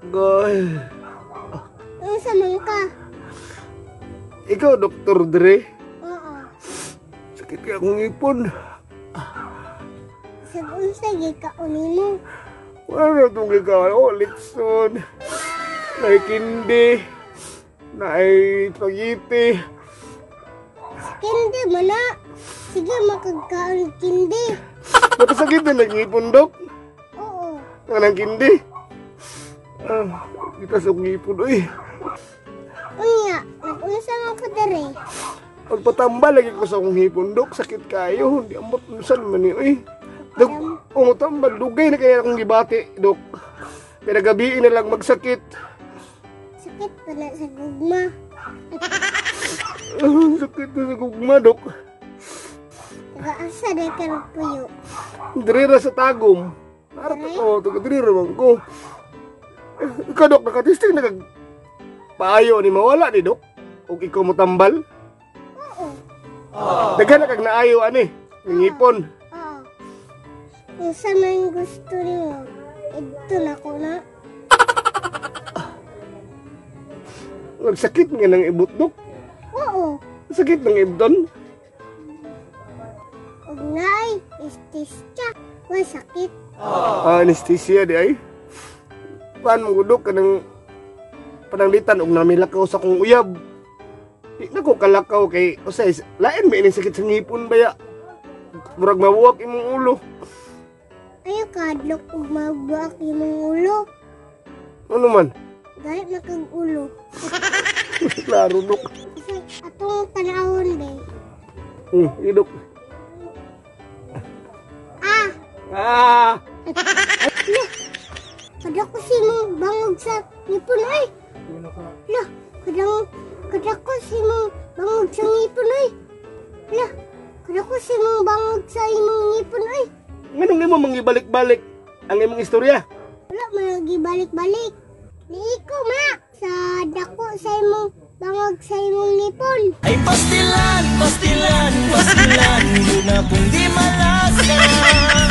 Goy. Unsa man ka? Ikaw, Dr. Dre. Oo. Sakit kay akong ipon. Sag unsa gikaon nimo? Wala na itong ikaw. Oh, litson. Naikindi. Naay spaghetti. Kindi man na. Sige makagkaon kindi. Nakasakit na lang ipon, Dok. Oo. Nga ng kindi. Ah, kita sa akong ipon, uy. Unya, nag-unsa man ka dere? Pagpatambal lagi ko sa akong hipon, Dok. Sakit kayo. Hindi ambot unsan man ni, uy. Dok, oh, tambal. Dugay na kaya akong gibati, Dok. Pero gabiin na lang magsakit. Sakit pa na sa gugma. Ah, sakit na sa gugma, Dok. Taga asa day ka puyo? Diri ra sa Tagum. Narap ko, taga diri ra man ko. Eh, ikaw, Dok, nakatisting na kag paayo ni mawala ni, Dok. Og ikaw mo tambal. Oo. Daghan na kag naayo ani, ngipon. Oo. Unsa man gusto nimo? Idto na ko na. Nagsakit nga ng ibot, Dok. Oo. Sakit ng ibdon. Ug naay estisya. Way sakit. Ah, anesthesia di ay. Paan mo Dok kanang pananglitan og namilakaw sa akong uyab. Di na ko kalakaw kay usay lain may ining sakit sa ngipon baya. Murag mabuwak imong ulo. Ayo kadlok ug mabuak imong ulo. Ano man? Galit na kag ulo. Klaro, Dok. Kasi atong tanawon be. Idok. Ah, Ah! kada ko si mong bangog sa ngipon ay. La, kadang kada ko si mong bangog sa ngipon ay. La, kada ko si mong bangog sa imong ngipon ay. Nganong nimo mangibalik-balik ang imong istorya? Wala man balik-balik. Niiko ma sa dako sa imong bangog sa imong ngipon. Ay pastilan, pastilan, pastilan. Muna kung di malasa.